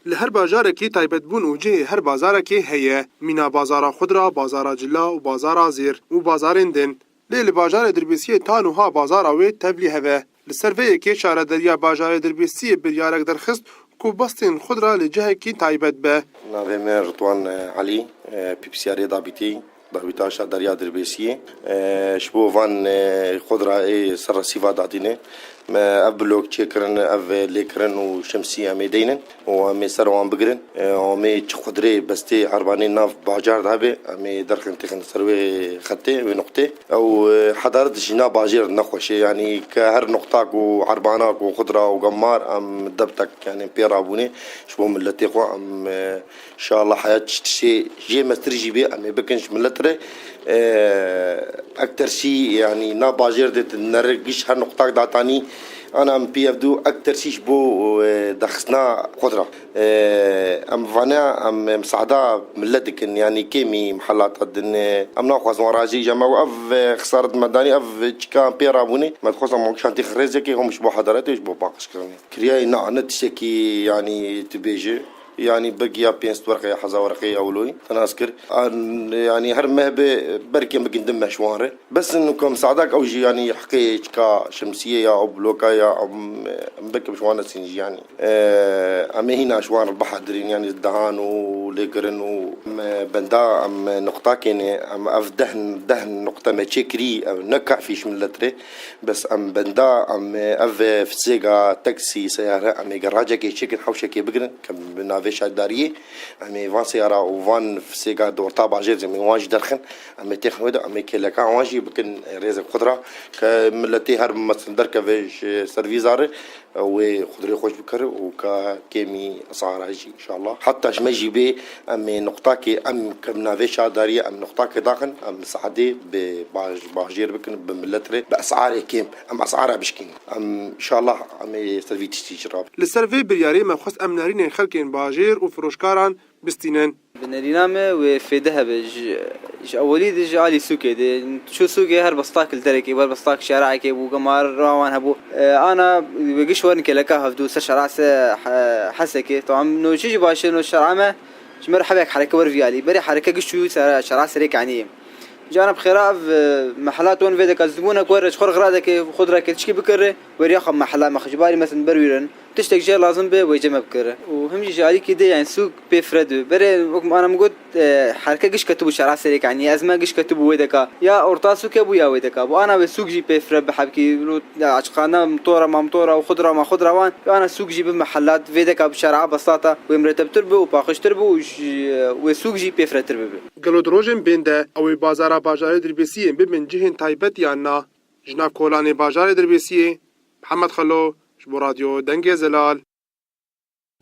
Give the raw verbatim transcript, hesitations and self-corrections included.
Li her bajarekî taybetbûn û cihê her bazarekê heye. Mîna bazara xudra, bazara cila û bazara zêr û bazarên din. Lê li bajarê Dirbêsiyê ta nuha bazara wê tevlî hev e. Li ser vê yekê şaredariya bajarê Dirbêsiyê biryarek derxist ku bestên xudra li cihekî taybet be. Navê min Ritwan, e, Elî, e, pîpisyarê dabîtî, dabîta şaredariya Dirbêsiyê. E, ji bo van, e, xudra ê ser resîva datîne. Me ev blok çêkirin, ev lêkirin û şemsiyê em ê deynin û em ê ser wan bigirin. E, em ê çi xudrê bestê erbanê nav bajar de hebe, em ê derxin têxin ser wê xetê, wê nuqtê. Ew, e, hedaret jî na bajêr nexweş e, yanî ke her nuqta ku erbana ku xudra û gemar em debtek, yanî pê rabûnê ji bo miletê xwe em, e, Înşallah heya çi tiştê jê mestir jî bê, em ê bikin ji milet re. Ee, ektersî, yanî na bajêr de tu nere giş her nuqtak datanî, ana em pî ev du ektersî ji bo, e, daxistina xwe ra. Ee, em vane em, em saada milet dikin, yanî kêmî mihelata din, e, em naxwazin wan rajî, ji me ev, e, xisaret me danî, ev çika em pê rabûnê, me dixwazin em şantî xirêzekê hom ji bo hedaretê, ji bo paqijkirinê. Kiriyayê na, ne tiştekî, yanî tu bêjî. Yanî belkî ya pênc werqe ya hezar werqe ya wilo te nas kir. An, yanî her meh be belkî em bikin di meh ji wan re. Bes in ku em sadak ew jî yanî heqê çika şemsiyê ya ew bloka ya em, em belkî em ji wan nesîn jî yanî. E, em ê hîna ji wan re bihedirîn yanî dehan û lêkirin û em, e, benda em, e, nuqtakê ne em ev deh, deh nuqte me çêkirî ev ne kafî ji milet re. Bes em benda, em ê ev fisêga taksî, seyare, em ê geracekê çêkin, hewşekê bigirin, ke bi navê şaredariyê, em ê van seyara û van fisêga di orta bajêr, em ê wan jî derxin, em ê têxin wê de, em ê kêleka wan jî bikin rêzek xudra, ke miletê her mesin derkeve ji servîza re, wê xudrê xweş bikir û ke kêmî esara jî. Înşallah. Heta ji me jî bê, em ê nuqtakê, em ke bi navê şaredariyê, em nuqtakê daxin, em saedê bi baj-, bajêr bikin, bi milet re, bi esarê kêm, em esara bişkînin. Em, înşallah, em ê ser vî tiştî jî rabin. Li ser vê biryarê me xwest em nerînên xelkên bajêr û firoşkaran bistînin. Bi nerîna me wê fêde hebe. Ji, ji ewelî de ji alî sûkê de. Çû sûkê her bestak li derekê, her bestak şereekê bû, gemar wan hebû. E, ana wê giş werin kêleka hevdû ser şera se he-, Hesekê. Tamam, no çi jî baş e, no şera me. Ji me re hebek hereke wer vî alî. Berê hereke giş çû ser şera serê kaniyê. Cana bi xêra ev, e, mehelat wan vê deka zibûne ku were ji xwe re xiradeke, xwe direke tişkî bikire, weriya xwe mehela me xwe ji barî mesin berwîrin. Tiştek jê lazim be wê cem bikire. Û him jî ji alîkî dê, yani sûk pê fire dibe. Berê wek ana min got, e, herke giş ketibû şera serê kaniyê. Ez me giş ketibû wê deka. Ya orta sûke bû ya wê deka. Bû ana wê sûk jî pê fire bi hebkî. Ya açıkana motora ma motora û xudra ma xudra wan. Ya ana sûk jî bi mehelat vê deka bi şera besata wê miretebtir bi û paqijtir bi û ji, wê sûk jî pê firetir bibe. Gelo di rojên bên de ew ê bazara bajarê Dirbêsiyê bibin cihên taybet yan na? Ji nav kolanê bajarê Dirbêsiyê, Mihemed Xelo, ji bo Radyo Dengê Zelal.